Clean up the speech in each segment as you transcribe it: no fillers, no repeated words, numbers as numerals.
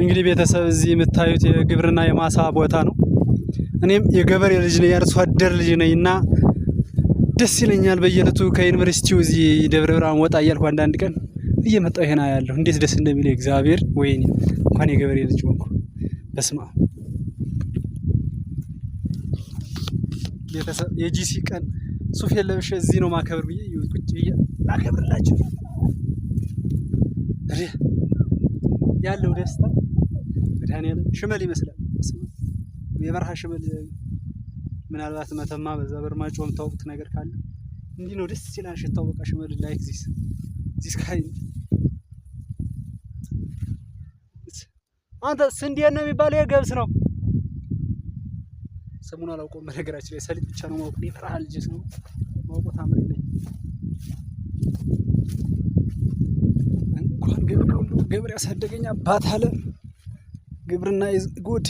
እንግዲህ ቤተሰብ፣ እዚህ የምታዩት የግብርና የማሳ ቦታ ነው። እኔም የገበሬ ልጅ ነኝ፣ የአርሶ አደር ልጅ ነኝ እና ደስ ይለኛል። በየዕለቱ ከዩኒቨርሲቲው እዚህ ደብረ ብርሃን ወጣ እያልኩ አንዳንድ ቀን እየመጣሁ ይሄን አያለሁ። እንዴት ደስ እንደሚል እግዚአብሔር! ወይኔ እንኳን የገበሬ ልጅ ሆንኩ። በስመ አብ! ቤተሰብ፣ የጂሲ ቀን ሱፍ ለብሼ እዚህ ነው ማከብር ብዬ ቁጭ ብዬ ላከብርላችሁ ያለው ደስታ መድኃኒዓለም ሽመል ይመስላል። የበረሃ ሽመል፣ ምናልባት መተማ በዛ በርማጮ የምታውቁት ነገር ካለ እንዲህ ነው። ደስ ይላል ሽታው። በቃ ሽመል like this kind። አንተ፣ ስንዴ ነው የሚባለው? የገብስ ነው፣ ስሙን አላውቀውም። በነገራችን ላይ ሰሊጥ ብቻ ነው ማውቅ። የበረሃ ልጅ ነው ማውቀው። ታምር ነኝ። እንኳን ገበሬ ሁሉ ገበሬ ያሳደገኝ አባት አለ። ግብርና is good።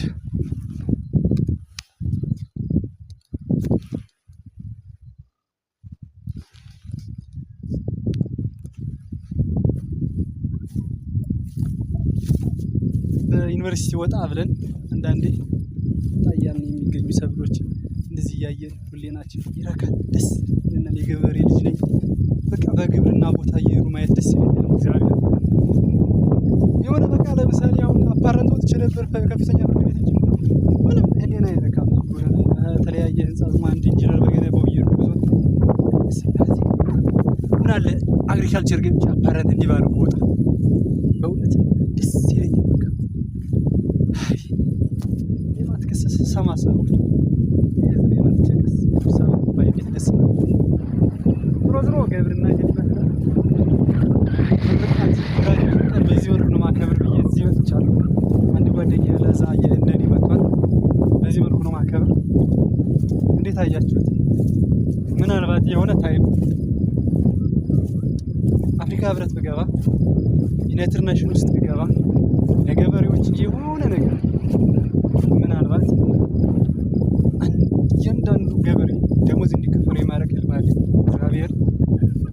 በዩኒቨርሲቲ ወጣ ብለን አንዳንዴ ወጣ እያልን የሚገኙ ሰብሎች እንደዚህ እያየን ሁሌናችን ይረካል። ደስ ይለናል። የገበሬ ልጅ ነኝ። በቃ በግብርና ቦታ እየሄዱ ማየት ደስ ይለኛል። እግዚአብሔር የሆነ በቃ ለምሳሌ አሁን apparent ወጥቼ ነበር ከፍተኛ ፍርድ ቤት እንጂ ምንም ህሊና አይረካም። ተለያየ ህንፃ ዝም አንድ ኢንጂነር በገነባው እየሄድኩ ብዙ ምን አለ agriculture ገብቼ apparent እንዲህ ባለው ቦታ በእውነት ደስ ይለኛል። በቃ የማትከሰስ ሰማ ሰው ደስ ዞሮ ዞሮ ግብርና ይመስላል። በዚህ መልኩ ነው ማከብር ብዬ እዚህ መጥቻለሁ። አንድ ጓደኛ ለዛ እንደኔ መጥቷል። በዚህ መልኩ ነው ማከብር። እንዴት አያችሁት? ምናልባት የሆነ time አፍሪካ ህብረት ብገባ፣ United Nation ውስጥ ብገባ፣ ለገበሬዎች የሆነ ነገር ምናልባት እያንዳንዱ ገበሬ ደሞዝ እንዲከፈለው የማድረግ ህልም አለኝ። እግዚአብሔር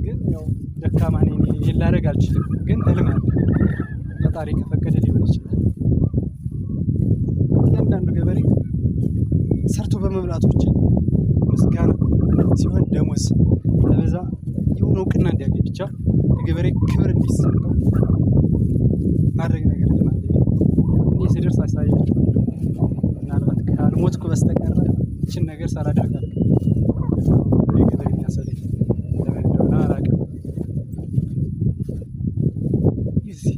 ግን ያው ደካማ ነኝ፣ ይሄን ላደርግ አልችልም። ግን ህልም አለ። ፈጣሪ ከፈቀደ ሊሆን ይችላል። እያንዳንዱ ገበሬ ሰርቶ በመብላቱ ብቻ ምስጋና ሲሆን ደሞዝ ለበዛ የሆነ እውቅና እንዲያገኝ፣ ብቻ ለገበሬ ክብር እንዲሰጠው ማድረግ ነገር ህልም አለኝ። እኔ ስደርስ አሳያችኋለሁ። ምናልባት ካልሞትኩ በስተቀር ይችን ነገር ሳላደርግ አልቀርም። ገበሬ የሚያሰለኝ ለምን እንደሆነ አላውቅም። እዚህ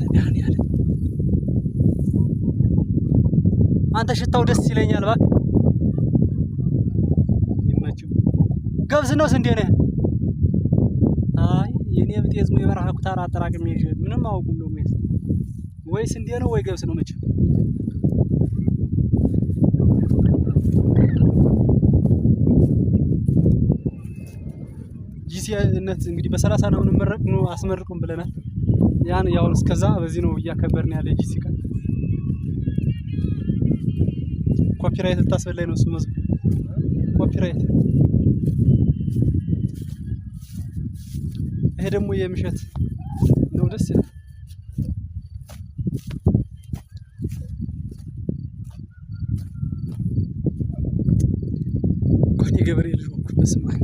መድኃኒዓለም፣ አንተ ሽታው ደስ ይለኛል። እባክህ ይመችው። ገብስ ነው ስንዴ ነህ? አይ የኔ ብጤ ዝም የበረሃ ኩታራ አጠራቅሜ ይዤ ምንም አያውቁም ደግሞ ወይ ስንዴ ነው ወይ ገብስ ነው መቼም። ጂሲነት እንግዲህ በ30 ነው የምንመረቅ፣ ኑ አስመርቁም ብለናል። ያን ያው እስከዛ በዚህ ነው እያከበርን ያለ ጂሲ ቀን። Copyright ልታስበላኝ ነው እሱ መዝሙር copyright። ይሄ ደግሞ የምሸት ነው፣ ደስ ይላል። እንኳን የገበሬ ልጅ ሆንኩ። በስመ አብ!